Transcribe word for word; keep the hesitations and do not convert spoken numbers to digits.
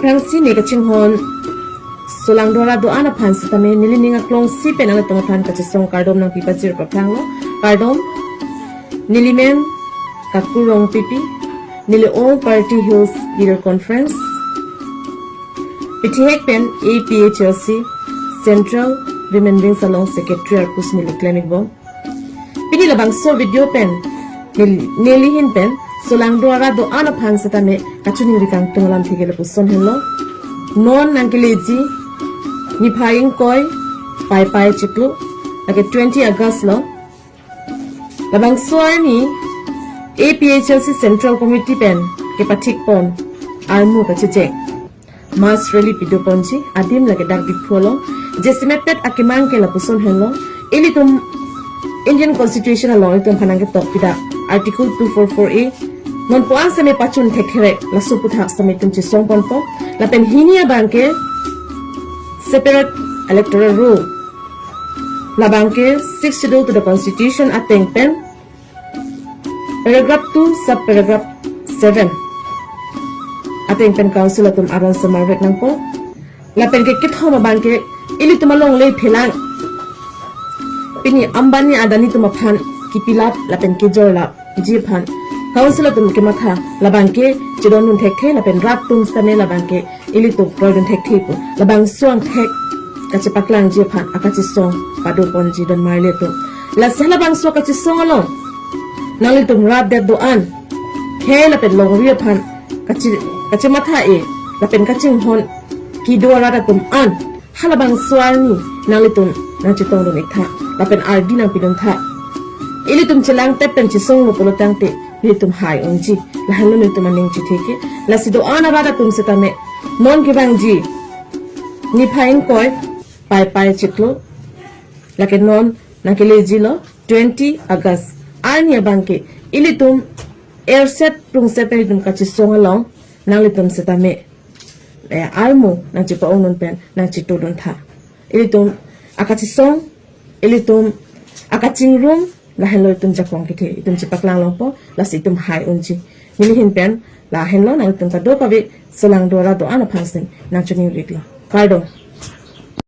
Aphrangsi ne kachinghon Solangdo arat do-an aphan sitame neli ning aklongsi pen nanglitum aphan kachesong kardom nangpi pajir papranglo. Kardom. Neli men Kaku Rongpipi, neli All Party Hills Leader Conference, pithihek pen A P H L C Central Women Wings along Secretary arpu si neli klem-ikbom. Pini labangso video pen neli, neli hin pen Solangdo arat do-an aphan sitame kachiningri kangtung alamthe ke lapuson henlo. Non nangkeleji niphai ingkoi Paipai chiklo, lake twenty August lo. Labangso arni A P H L C Central Committee pen kepathikpon armu kachecheng mass rally pidoponji adim lake dak Diphu along. Jasemet pet akemang ke lapuson henlo. Ilitum Indian Constitution along ilitum aphan nangketok pidak Article two four four A, non puan sitame pachun thekthe, laso aputhak sitame itum chesongponpo. Lapen hini abang ke separate electoral roll, labang ke Sixth Schedule to the Constitution ateng pen paragraph two, sub paragraph seven ateng pen Council atum aron semarvek nangpo. Lapen ke kethom abang ke ilitum alongle phelang, pini Ambani Adani atum aphan kipilap lapen kejorlapji aphan Council atum kematha, labang ke chedondun thekthe lapen rat atum sitame labang ke ilitum kroidun thekthe pu labangso angthek kachepaklangji aphan akachesong padoponji don marli atum. Lasi labangso kachesong along nanglitum rat det do-an, khei lapen longri aphan kache, kachematha-e lapen kachinghon kedo arat atum an halabangso arni nanglitum nangchetongdun-iktha lapen ardi nangpiduntha. Ilitum chelangtep pen chesonglo pulo tangte nelitum hai unji, lahenlo nelitum aning chithe ke. Lasi do-an arat atum sitame non kevangji niphai ingkoi Paipai chiklo, lake non nangkelejilo twenty August arni abang ke ilitum erset prungset pen ilitum kachesong along nanglitum sitame, eh, armu nangchepa-ongdun pen nangchetoduntha. Ilitum akachesong, ilitum akachingrum, lahenlo itum jakong kethe itum chepaklang longpo, lasi itum hai unji. Neli hin pen lahenlo, nanglitum kadokave Solangdo arat do-an aphan si nangchiningri-iklo. Kardom.